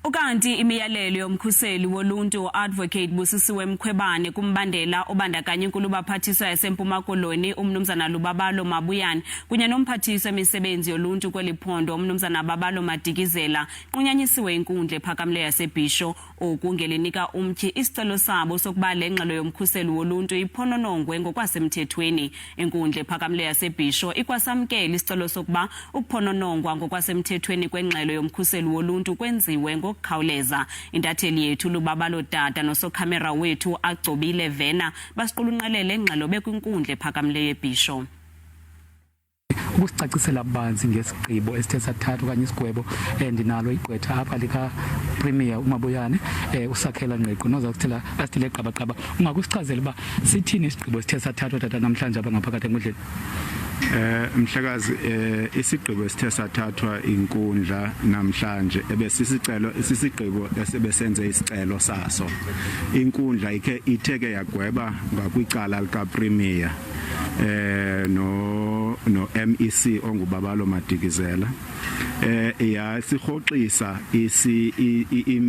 Ukanti imiyalelo yomkhuseli woluntu Advocate Busisiwe Mkhwebane kumbandela obandakanya inkulubaphathiswa yaseMpuma Koloni umnumzana Lubabalo Mabuyane kunye nomphathiswa emisebenzi yoluntu kweli phondo umnumzana Babalo Madikizela qunyanyisiwe inkundla ephakamileyo yaseBhisho. Oku ngelinika umtyhi isicelo sabo sokuba le ngxelo yomkhuseli woluntu iphononongwe ngokwasemthethweni. Inkundla ephakamileyo yaseBhisho ikwasamkela isicelo sokuba ukuphononongwa ngokwasemthethweni kwengxelo yomkhuseli woluntu kwenziwe ngokukhawuleza. Intatheli yethu Lubabalo Dada nosokhamera wethu Agcobile Vena basiqulunqelele ingxelo bekwinkundla ephakamileyo eBhisho. Ukusicacisela banzi ngesigqibo esithe sathathwa okanye isigwebo, ndinalo igqwetha apha lika-Premier uMabuyane, uSakhela Ngqiqo, noza kusithela asithele qabaqaba. Ungakusichazela uba sithini isigqibo esithe sathathwa, tata, namhlanje apha ngaphakathi enkundleni? Mhlekazi, isigqibo esithe sathathwa inkundla namhlanje ebesisicelo, isisigqibo esebesenze isicelo saso. Inkundla ikhe ithe ke yagweba ngakwicala lika Premier no MEC onguBabalo Madikizela, yasirhoxisa isi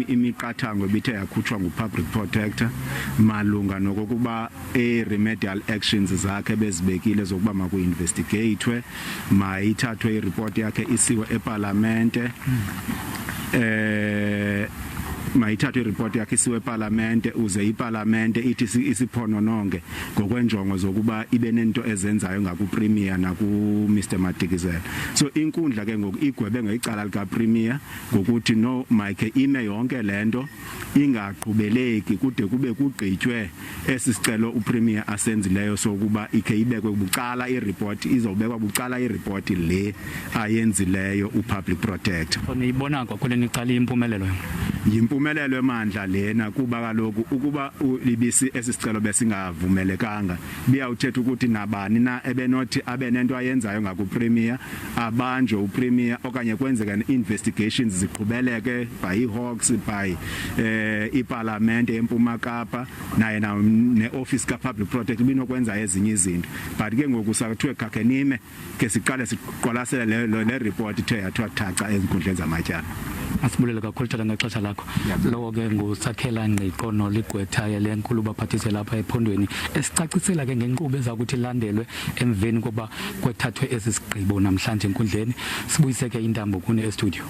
imiqathango ebithe yakhutshwa nguPublic Protector malunga nokokuba e-remedial actions zakhe bezibekile zokuba maku-investigatwe, mayithathwe ireport yakhe isiwe epalamente, mayithathwe ireport yakhe isiwe epalamente, uze ipalamente ithi isiphonononge ngokwenjongo zokuba ibe nento ezenzayo ngaku-Premier naku Mr Madikizela. So inkundla ke ngoku igwebe ngecala lika Premier ngokuthi no, mayikhe ime yonke lento, ingaqhubeleki kude kube kugqitywe esi sicelo uPremier asenzileyo sokuba ikhe ibekwe bucala ireport, izobekwa bucala ireport le ayenzileyo uPublic Protector. So niyibona kwakhona icala impumelelo? Yimpumelelo emandla lena, kuba kaloku ukuba libisi esi sicelo besingavumelekanga, biyawuthetha ukuthi nabani na ebenothi abe nento ayenzayo ngakuPremier abanjwe uPremier, okanye kwenzeke investigations ziqhubeleke by iHawks, by iParliament eMpuma Kapa, naye na neoffice ka Public Protector binokwenza ezinye izinto. But ke ngoku sakuthiwe khakhe nime ke, siqale siqwalasele le report ithe yathiwa thaca ezinkundleni zamatyala. Asibulele kakhulu, tata, ngexesha lakho. Lowo ke nguSakhela Ngqiqo noligqwetha lenkulu baphathise lapha ephondweni, esicacisela ke ngenkqubo eza kuthi ilandelwe emveni kokuba kwethathwe esi sigqibo namhlanje enkundleni. Sibuyise ke intambo kune estudio.